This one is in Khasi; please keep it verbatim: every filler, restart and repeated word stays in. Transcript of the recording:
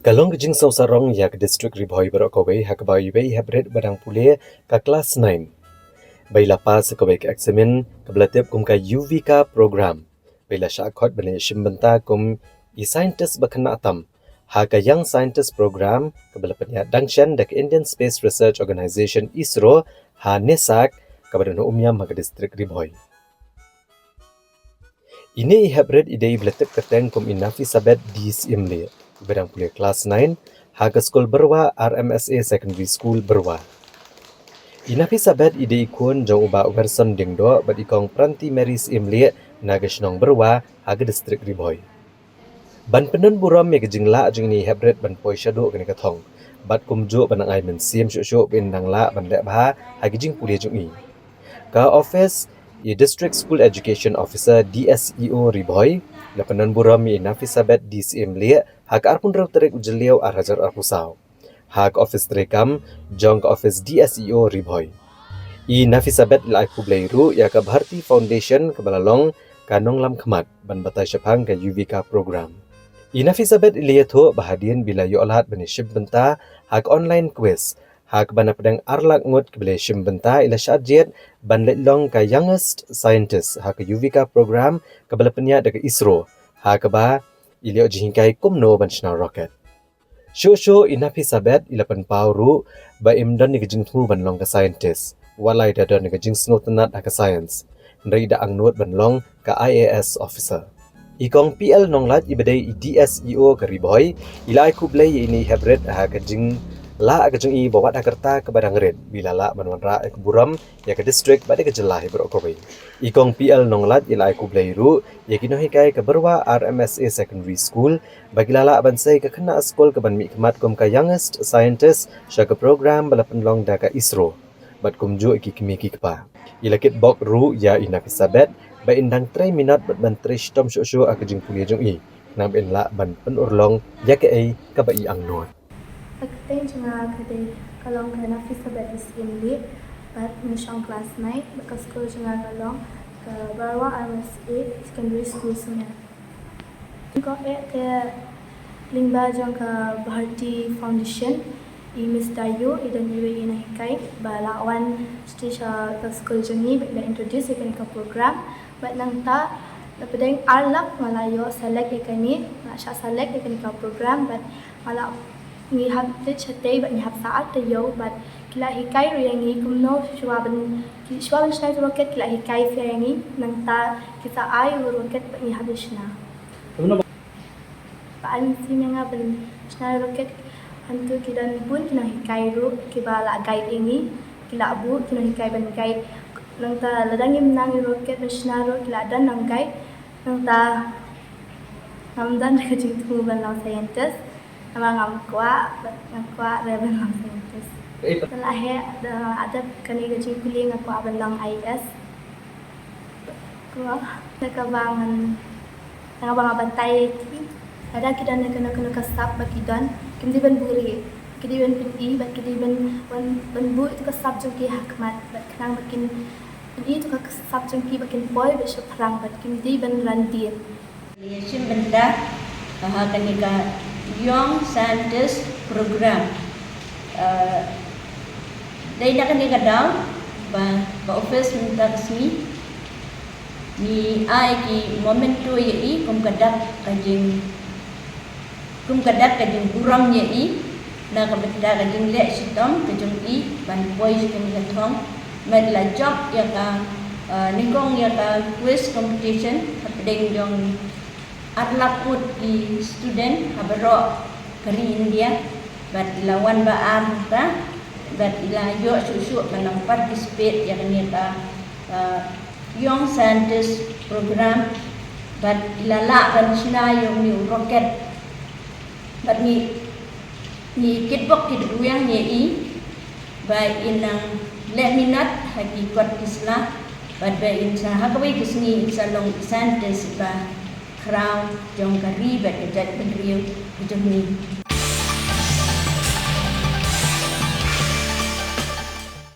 Ka long ka jingsngewsarong ïa ka district Ri Bhoi baroh kawei ha kaba iwei i heprit ba dang pule ka klas nine ba i la pass ïa kawei ka eksamin kaba la tip kum ka Yuvika program ba i la shah khot ban ïashim bynta kum i scientist ba khynnah tam ha ka Young Scientist Program kaba la pynïaid dang shen da ka Indian Space Research Organisation, ISRO, ha NESAC, kaba don ha Umiam ha ka district Ri Bhoi. Ine i heprit i dei iba la tip kyrteng kum i Nafisabeth D Syiemlieh, iba dang pule klas nine ha ka skul Byrwa R M S A Secondary School, Byrwa. I Nafisabeth i dei i khun jong u Bah Werson Diengdoh bad i Kong Pranti Mary Syiemlieh na ka shnong Byrwa ha ka district Ri Bhoi. Ban pyndon burom ïa ka jinglah jong ine i heprit ban poi shaduh kane ka thong bad kumjuh ban nang ai mynsiem shuh shuh ba in dang lah ban leh bha ha ka jingpule jong i. Ka office i District School Education Officer, D S E O, Ri Bhoi la pyndon burom ïa i Nafisabeth D Syiemlieh ha ka arphew hynriew tarik u Jylliew ar hajar arphew saw ha ka office treikam jong ka office D S E O, Ri Bhoi. I Nafisabeth i la ai khublei ruh ïa ka Bharti Foundation kaba la long ka nonglam khmat ban batai shaphang ka Yuvika program. I Nafisabeth i la ïathuh ba hadien ba i la ïoh lad ban ïashim bynta ha ka online quiz ha kaba na pdeng ar lak ngut kiba la ïashim bynta i la shah jied ban leit long ka youngest scientist ha ka Yuvika program kaba la pynïaid da ka ISRO ha kaba i la ïoh jinghikai kumno ban shna rocket. Shuh shuh i Nafisabeth i la pynpaw ruh ba im don ïa ka jingthmu ban long ka scientist, wat la i da don ïa ka jingsngewtynnat ha ka science, hynrei i da angnud ban long ka I A S officer. I Kong P L Nonglait iba dei i D S E O ka Ri Bhoi i la ai khublei ïa ine i heprit ha ka jinglah ka jong i ba wat ha ka rta kaba dang rit ba i la lah ban wanrah ïa ka burom ïa ka district bad ïa ka jylla hi baroh kawei. I Kong P L Nonglait i la ai khublei ruh ïa ki nonghikai ka Byrwa R M S A Secondary School ba ki la lah ban sei ka khynnah skul kaban mih khmat kum ka youngest scientist sha ka program ba la pynlong da ka ISRO bad kumjuh ïa ki kmie ki kpa. I la kitbok ruh ïa i Nafisabeth ba in dang trei minot bad ban trei shitom shuh shuh ha ka jingpule jong i khnang ba in lah ban pynurlong ïa kaei kaba i angnud. Ka kyrteng jong nga ka dei, ka long ka Nafisabeth D Syiemlieh bad nga shong klas nine bad ka skul jong nga ka long ka Byrwa R M S A Secondary School, Sumner. Nga kwah eh te lyngba jong ka Bharti Foundation, i Miss Dayu i don iwei i nonghikai ba la wan sha ka skul jong ngi bad la introduce ïa kane ka program. Bad nangta na pdeng ar lak nga la ïoh select ïa kane, nga la shah select ïa kane ka program bad nga la, ngi hap leit shatei bad ngi hap sah ar taïew bad ki la hikai ruh ïa ngi kumno shuwa ban, ki shuwa ban shna ïa u rocket ki la hikai phi ïa ngi, nangta ki sa ai u rocket bad ngi hap ïa shna. Ba ai mynsiem ïa nga ban shna ïa u rocket, hangto ki don bun ki nonghikai ruh kiba la guide ïa ngi, ki la buh ki nonghikai ban guide. Nangta lada ngim nang ïa u rocket ban shna ruh ki la don nong guide. Nangta ngam don ka jingthmu ban long scientist. Namar ngam kwah, ngam kwah re ban long scientist. Te la heh da adep kane ka jingpule nga kwah ban long I A S. Kwah na kaba ngan, na kaba nga batai ki. Lada ki don na kano kano ka sap ba ki don, kim dei ban buhrieh. Ki dei ban pyni bad ki dei ban, ban, ban buh ïa ka sap jong ki ha khmat bad khnang ba kin pyni ïa ka sap jong ki ba kin poi bad shaphrang bad kim dei ban ran dien. Ngi shim bynta ha kane ka Young Scientist Program. Eh, dei na kane ka daw ba, ba office mynta ka sngi ngi ai ki memento ïa i kum ka dak ka jing, kum ka dak ka jingburom ïa i na ka bynta ka jingleh shitom ka jong i ban poi sha kane ka thong. Bad la jop ïa ka, eh, nyngkong ïa ka quiz competition hapdeng jong ar lak ngut ki student ha baroh ka ri India, bad i la wan ba ar mynta, bad i la ïoh shuh shuh ban nang participate ïa kane ka, uh, Young Scientist Program, bad i la lah ban shna ïa une u rocket, bad ngi, ngi kitbok kitweng ïa i ba in nang leh minot ha ki kot ki sla, bad ba in sa ha kawei ka sngi in sa long i scientist ba khraw jong ka ri bad ka jaitbynriew ka jong ngi.